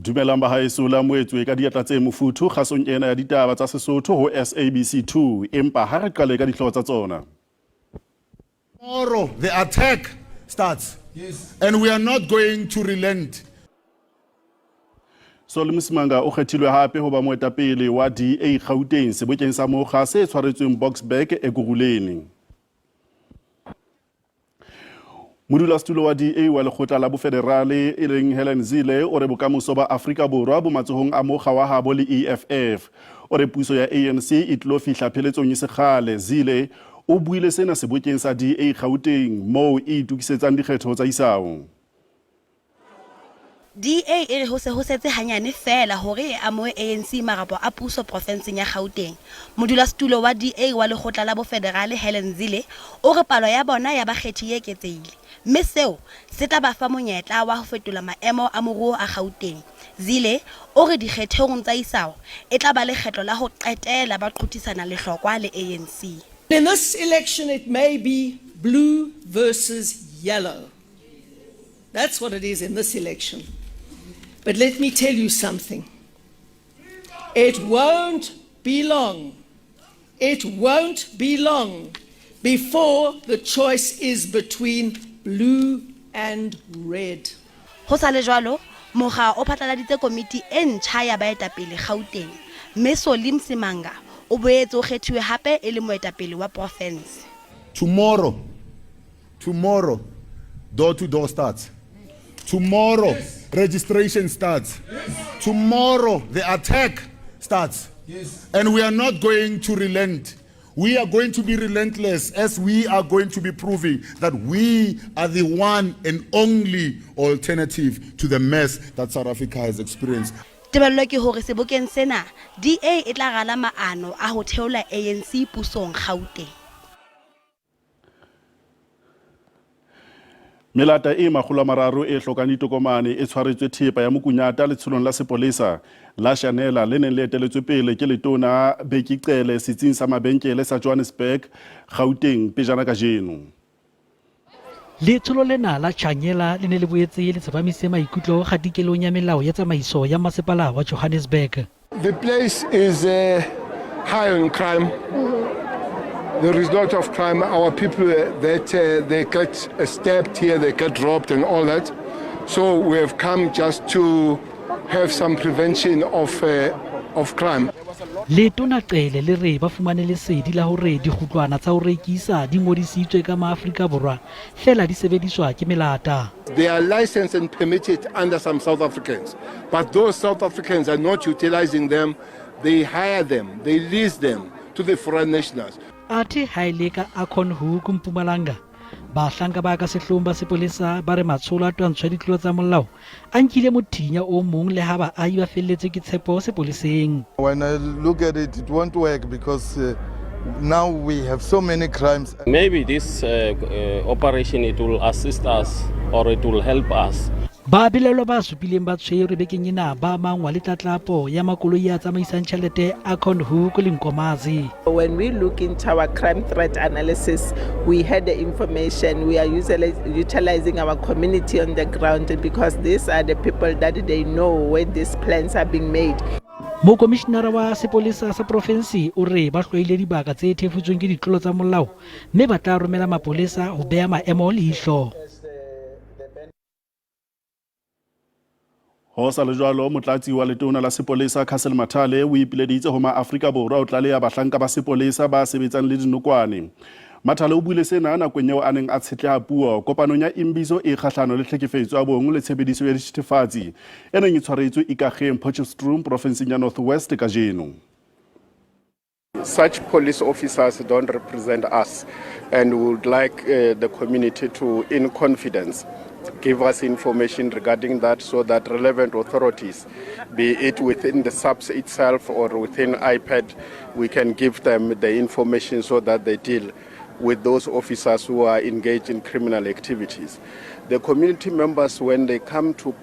Dumelang bahaeso la moetswe ka diatla tse mofuthu kgasong ena ya ditaba tsa Sesotho ho SABC 2. Empa ha re qale ka dihlooho tsa tsona. Tomorrow the attack starts. Yes. And we are not going to relent. Solly Msimanga o kgethilwe hape ho ba moetapele wa DA Gauteng sebokeng sa mokga se tshwaretsweng Boksburg Ekurhuleni. Modulasetulo wa DA wa lekgotla la bofederale e leng Helen Zille o re bokamoso ba Afrika Borwa bo matsohong a mokga wa habo le EFF. O re puso ya ANC e tlilo fihla pheletsong e se kgale. Zille o buile sena sebokeng sa DA Gauteng moo e itokisetsang dikgetho tsa isao. DA e re ho se ho setse hanyane feela hore e amohe ANC marapo a puso profenseng ya Gauteng. Modulasetulo wa DA wa lekgotla la bofederale Helen Zille o re palo ya bona ya bakgethi e eketsehile mme seo se tla ba fa monyetla wa ho fetola maemo a moruo a Gauteng. Zille o re dikgethong tsa isao e tla ba lekgetlo la ho qetela ba qothisana lehlokwa le ANC. In this election it may be blue versus yellow. That's what it is in this election. But let me tell you something. It won't be long. It won't be long before the choice is between blue and red. Ho sa le jwalo, mokga o phatlaladitse komiti e ntjha ya baetapele Gauteng, mme Solly Msimanga o boetse o kgethiwe hape e le moetapele wa profense. Tomorrow, tomorrow, door to door starts. Tomorrow, yes. Registration starts. Yes. Tomorrow, the attack starts. Yes. And we are not going to relent. We are going to be relentless as we are going to be proving that we are the one and only alternative to the mess that South Africa has experienced. Tebello ke hore sebokeng sena, DA e tla rala maano a ho theola ANC pusong Gauteng. Melata e 300 e hlokang ditokomane e tshwaretswe thepa ya mokunyata letsholong la sepolesa la Shanela le neng le eteletswe pele ke letona Bheki Cele setsing sa mabenkele sa Johannesburg, Gauteng pejana kajeno. Letsholo lena la Tshanyela le ne le boetse le tsepamisitse maikutlo kgatikelong ya melao ya tsamaiso ya masepala wa Johannesburg. The place is high on crime. There is lot of crime. Our people that they get stabbed here, they get robbed and all that. So we have come just to have some prevention of crime. Letona Cele le re ba fumane lesedi la hore dikgutlwana tsa ho rekisa di ngodisitswe ka maAfrika Borwa feela di sebediswa ke melata. They are licensed and permitted under some South Africans, but those South Africans are not utilizing them. They hire them, they lease them to the foreign nationals. Athe ha e le ka Acornhoek Mpumalanga, bahlanka ba ka sehloohong ba sepolesa ba re matsholo a twantsho ya ditlolo tsa molao a nkile mothinya o mong le ha baahi ba felletswe ke tshepo sepoleseng. When I look at it, it won't work because now we have so many crimes. Maybe this operation, it will assist us or it will help us. Ba belaelwa ba supileng ba tshwerwe bekeng ena ba amangwa le tlatlapo ya makoloi a tsamaisang tjhelete Acornhoek le Nkomazi. When we look into our crime threat analysis, we had the information. We are utilizing our community on the ground because these are the people that they know where these plans are being made. Mokomishinara wa sepolesa sa profensi o re ba hloile dibaka tse thefutsweng ke ditlolo tsa molao mme ba tla romela mapolesa ho beha maemo leihlo. Ho sa le jwalo, motlatsi wa letona la sepolesa Cassel Mathale o ipileditse ho maAfrika Borwa ho tlaleha bahlanka ba sepolesa ba sebetsang le dinokwane. Mathale o buile sena nakong eo a neng a tshetleha puo kopanong ya Imbizo e kgahlano le tlhekefetso ya bong le tshebediso ya dithethefatsi e neng e tshwaretswe Ikageng Potchefstroom profenseng ya North West kajeno. Such police officers don't represent us, and we would like the community to, in confidence, give us information regarding that so that relevant authorities, be it within the SAPS itself or within IPID, we can give them the information so that they deal with those officers who are engaged in criminal activities. The community members, when they come to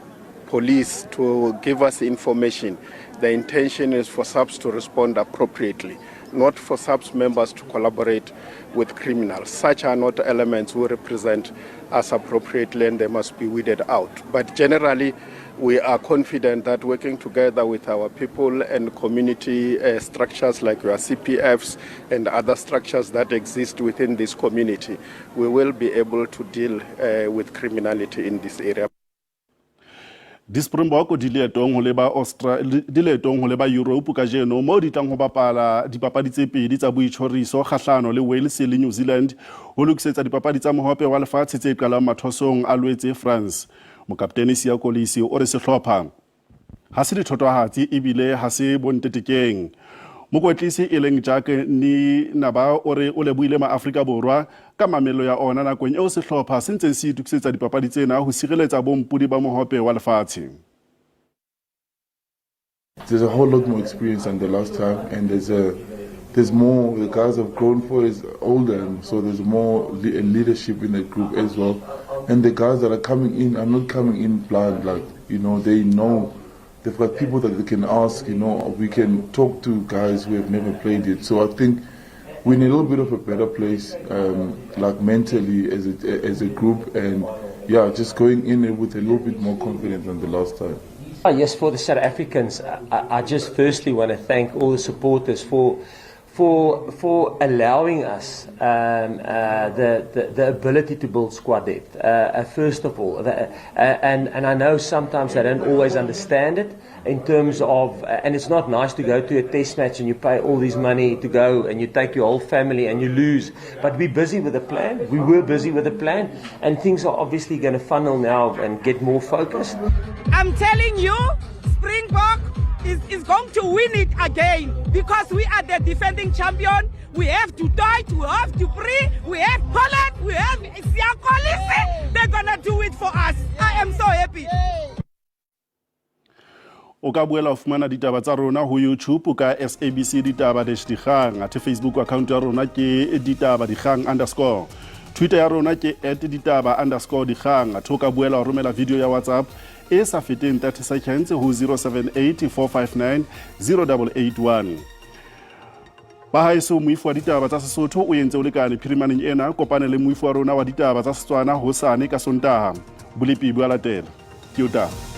police to give us information, the intention is for SAPS to respond appropriately, not for SAPS members to collaborate with criminals. Such are not elements who represent us appropriately and they must be weeded out. But generally, we are confident that working together with our people and community structures like your CPFs and other structures that exist within this community, we will be able to deal with criminality in this area. Di-Springbok di leetong ho leba di leetong ho leba Europe kajeno moo di tlang ho bapala dipapadi tse pedi tsa boitjhoriso kgahlano le Wales le New Zealand ho lokisetsa dipapadi tsa mohope wa lefatshe tse qalang mathwasong a Lwetse France. Mokaptene Siya Kolisi o re sehlopha ha se dithotohatsi ebile ha se bontetekeng. Mokwetlisi e leng Jacques Nienaber o re o lebohile maAfrika Borwa ka mamello ya ona nakong eo sehlopha se ntseng se itokisetsa dipapadi tsena ho sireletsa bompodi ba mohope wa lefatshe. There's a whole lot more experience than the last time, and there's more. The guys have grown 4 years older, and so there's more leadership in the group as well. And the guys that are coming in are not coming in blind. Like they know they've got people that they can ask. We can talk to guys who have never played it. So I think we're in a little bit of a better place, like mentally as a group, and yeah, just going in with a little bit more confidence than the last time. Yes, for the South Africans, I just firstly want to thank all the supporters for allowing us the ability to build squad depth. First of all, and I know sometimes they don't always understand it in terms of, and it's not nice to go to a test match and you pay all this money to go and you take your whole family and you lose. But we're busy with the plan. We were busy with the plan, and things are obviously going to funnel now and get more focused. I'm telling you, Springbok is going to win it again because we are the defending champion. We have to fight, we have to pray, we have Pollard, we have Siya Kolisi. They're gonna do it for us. I am so happy. O ka boela o fumana ditaba tsa rona ho YouTube ka SABC Ditaba dash Dikgang, athe Facebook account ya rona ke ditaba dikgang underscore, Twitter ya rona ke @ditaba_dikgang, athe o ka boela wa romela video ya WhatsApp e sa feteng 30 seconds ho 078 459 0881. Ba haeso, moifo wa ditaba tsa Sesotho o entse o lekane phirimaneng ena. Kopane le moifo wa rona wa ditaba tsa Setswana hosane ka Sontaha. Bolepi bo a latela. Ke o taba.